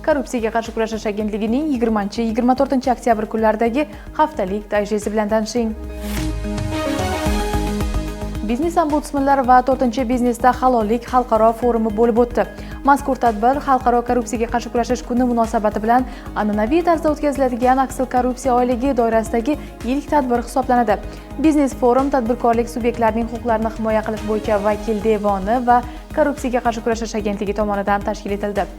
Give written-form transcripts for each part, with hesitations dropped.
Korrupsiyaga qarshi kurashish agentligining 20-24 oktyabr kunlaridagi haftalik dayjesti bilan tanishing. Biznes ombudsmanlar va 4-biznesda halollik xalqaro forumi bo'lib o'tdi. Mazkur tadbir Xalqaro korrupsiyaga qarshi kurashish kuni munosabati bilan an'anaviy tarzda o'tkaziladigan aksil korrupsiya oyligi doirasidagi ilk tadbir hisoblanadi. Biznes forum tadbirkorlik subyektlarining huquqlarini himoya qilish bo'yicha vakil devoni va Korrupsiyaga qarshi kurashish agentligi tomonidan tashkil etildi.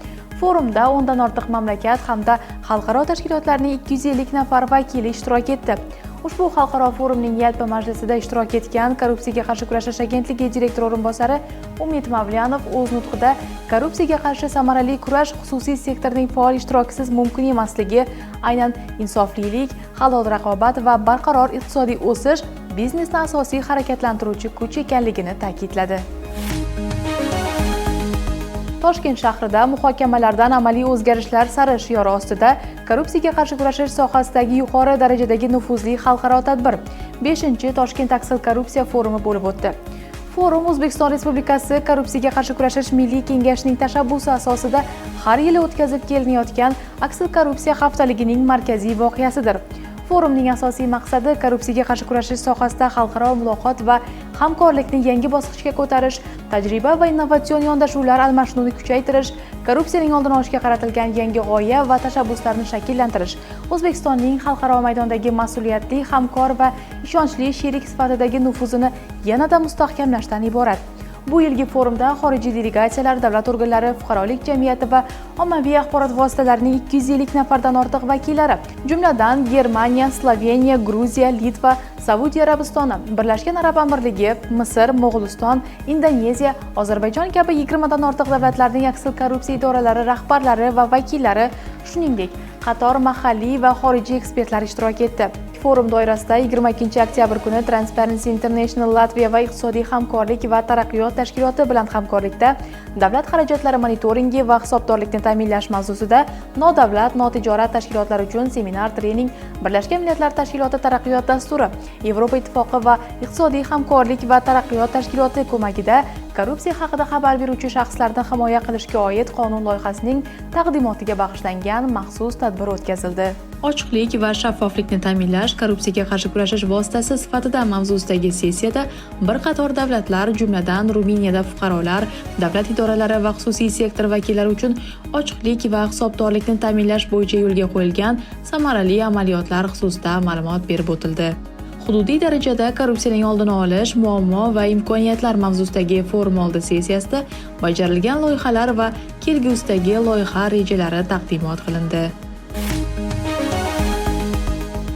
Forumda 10 dan ortiq mamlakat hamda xalqaro tashkilotlarning 250 nafar vakili ishtirok etdi. Ushbu xalqaro forumning yalpi majlisida ishtirok etgan Korrupsiyaga qarshi kurashish agentligi direktor o'rinbosari Umid Mavlyanov o'z nutqida korrupsiyaga qarshi samarali kurash xususiy sektorning faol ishtirokisiz mumkin emasligi, aynan insoflilik, halol raqobat va barqaror iqtisodiy o'sish biznesni asosiy harakatlantiruvchi kuch ekanligini ta'kidladi. Toshkent shahrida "Muhokamalardan amaliy o'zgarishlar sari" shiori ostida korrupsiyaga qarshi kurashish sohasidagi yuqori darajadagi nufuzli xalqaro tadbir, 5 Toshkent aksil korrupsiya forumi bo'lib o'tdi. Forum O'zbekiston Respublikasi Korrupsiyaga qarshi kurashish milliy kengashining tashabbusi asosida har yili o'tkazib kelinayotgan aksil korrupsiya haftaligining markaziy voqeasidir. Forumning asosiy maqsadi korrupsiyaga qarshi kurashish sohasida xalqaro muloqot va hamkorlikni yangi bosqichga ko'tarish, tajriba va innovatsion yondashuvlar almashinuvini kuchaytirish, korrupsiyaning oldini olishga qaratilgan yangi g'oya va tashabbuslarni shakllantirish, O'zbekistonning xalqaro maydondagi mas'uliyatli hamkor va ishonchli sherik sifatidagi nufuzini yanada mustahkamlashdan iborat. Bu yilgi forumda xorijiy delegatsiyalar, davlat organlari, fuqarolik jamiyati va ommaviy axborot vositalarining 250 nafardan ortiq vakillari, jumladan, Germaniya, Sloveniya, Gruziya, Litva, Saudiya Arabistoni, Birlashgan Arab Amirligi, Misr, Mo'g'uliston, Indoneziya, Ozarbayjon kabi 20 dan ortiq davlatlarning aksil korrupsiya idoralari rahbarlari va vakillari, shuningdek, qator mahalliy va xorijiy ekspertlar ishtirok etdi. Forum doirasida 22 oktyabr kuni Transparency International Latviya va Iqtisodiy hamkorlik va taraqqiyot tashkiloti bilan hamkorlikda "Davlat xarajatlari monitoringi va hisobdorlikni ta'minlash" mavzusida nodavlat notijorat tashkilotlar uchun seminar trening Birlashgan Millatlar Tashkiloti Taraqqiyot dasturi, Yevropa Ittifoqi va Iqtisodiy hamkorlik va taraqqiyot tashkiloti ko'magida korrupsiya haqida xabar beruvchi shaxslarni himoya qilishga oid qonun loyihasining taqdimotiga bag'ishlangan maxsus tadbir o'tkazildi. "Ochiqlik va shaffoflikni ta'minlash korrupsiyaga qarshi kurashish vositasi sifatida" mavzusidagi sessiyada bir qator davlatlar, jumladan, Ruminiyada fuqarolar, davlat idoralari va xususiy sektor vakillari uchun ochiqlik va hisobdorlikni ta'minlash bo'yicha yo'lga qo'yilgan samarali amaliyotlar xususida ma'lumot berib o'tildi. "Hududiy darajada korrupsiyaning oldini olish: muammo va imkoniyatlar" mavzusidagi forum oldi sessiyasida bajarilgan loyihalar va kelgusidagi loyiha rejalari taqdimot qilindi.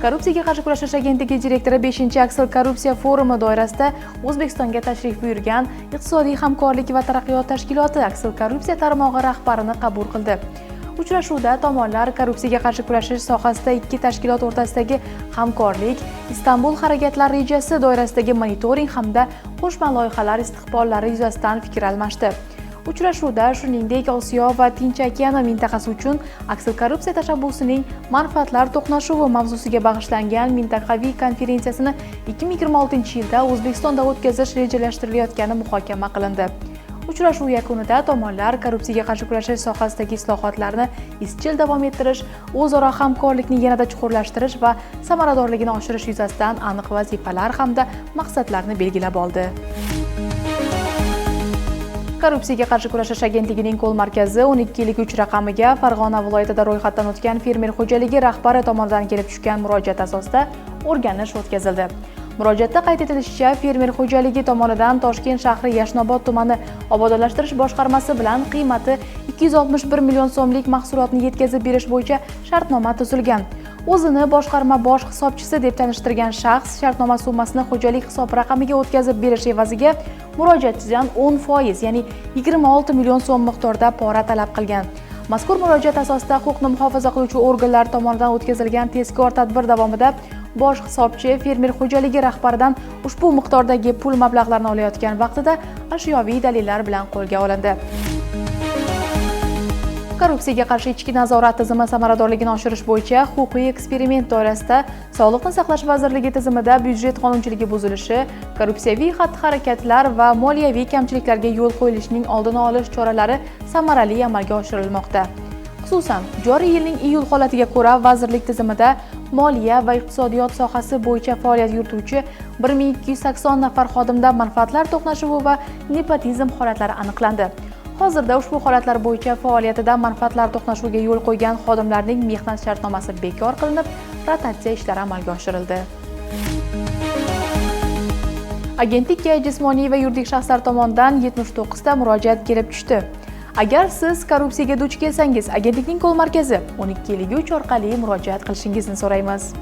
Korrupsiyaga qarshi kurashish agentligi direktori 5 aksil korrupsiya forumi doirasida O'zbekistonga tashrif buyurgan Iqtisodiy hamkorlik va taraqqiyot tashkiloti aksil korrupsiya tarmog'i rahbarini qabul qildi. Uchrashuvda tomonlar korrupsiyaga qarshi kurashish sohasida ikki tashkilot o'rtasidagi hamkorlik, Istanbul harakatlar rejasi doirasidagi monitoring hamda qo'shma loyihalar istiqbollari yuzasidan fikr almashdi. Uchrashuvda, shuningdek, Osiyo va Tinch okeani mintaqasi uchun aksil korrupsiya tashabbusining manfaatlar to'qnashuvi mavzusiga bag'ishlangan mintaqaviy konferensiyasini 2026 yilda O'zbekistonda o'tkazish rejalashtirilayotgani muhokama qilindi. Uchrashuv yakunida tomonlar korrupsiyaga qarshi kurashish sohasidagi islohotlarni izchil davom ettirish, o'zaro hamkorlikni yanada chuqurlashtirish va samaradorligini oshirish yuzasidan aniq vazifalar hamda maqsadlarni belgilab oldi. Korrupsiyaga qarshi kurashish agentligining call markazi 1253 raqamiga Farg'ona viloyatida ro'yxatdan o'tgan fermer xo'jaligi rahbari tomonidan kelib tushgan murojaat asosida o'rganish o'tkazildi. Murojaatda qayd etilishicha, fermer xo'jaligi tomonidan Toshkent shahri Yashnobod tumani obodonlashtirish boshqarmasi bilan qiymati 261 million so'mlik mahsulotni yetkazib berish bo'yicha shartnoma tuzilgan. O'zini boshqarma bosh hisobchisi deb tanishtirgan shaxs shartnoma summasini xo'jalik hisob raqamiga o'tkazib berish evaziga murojaatchidan 10%, ya'ni 26 million so'm miqdorida pora talab qilgan. Mazkur murojaat asosida huquqni muhofaza qiluvchi organlar tomonidan o'tkazilgan tezkor tadbir davomida bosh hisobchi fermer xo'jaligi rahbaridan ushbu miqdordagi pul mablag'larini olayotgan vaqtida ashyoviy dalillar bilan qo'lga olindi. Korrupsiyaga qarshi ichki nazorat tizimi samaradorligini oshirish bo'yicha huquqiy eksperiment doirasida Sog'liqni saqlash vazirligi tizimida byudjet qonunchiligi buzilishi, korrupsiyaviy xatti-harakatlar va moliyaviy kamchiliklarga yo'l qo'yilishining oldini olish choralari samarali amalga oshirilmoqda. Xususan, joriy yilning iyul holatiga ko'ra vazirlik tizimida moliya va iqtisodiyot sohasi bo'yicha faoliyat yurituvchi 1280 nafar xodimda manfaatlar to'qnashuvi va nepotizm holatlari aniqlandi. Hozirda ushbu holatlar bo'yicha faoliyatida manfaatlar to'qnashuviga yo'l qo'ygan xodimlarning mehnat shartnomasi bekor qilinib, rotatsiya ishlari amalga oshirildi. Agentlikka jismoniy va yuridik shaxslar tomonidan 79 ta murojaat kelib tushdi. Agar siz korrupsiyaga duch kelsangiz, agentlikning call markazi 1253 orqali murojaat qilishingizni so'raymiz.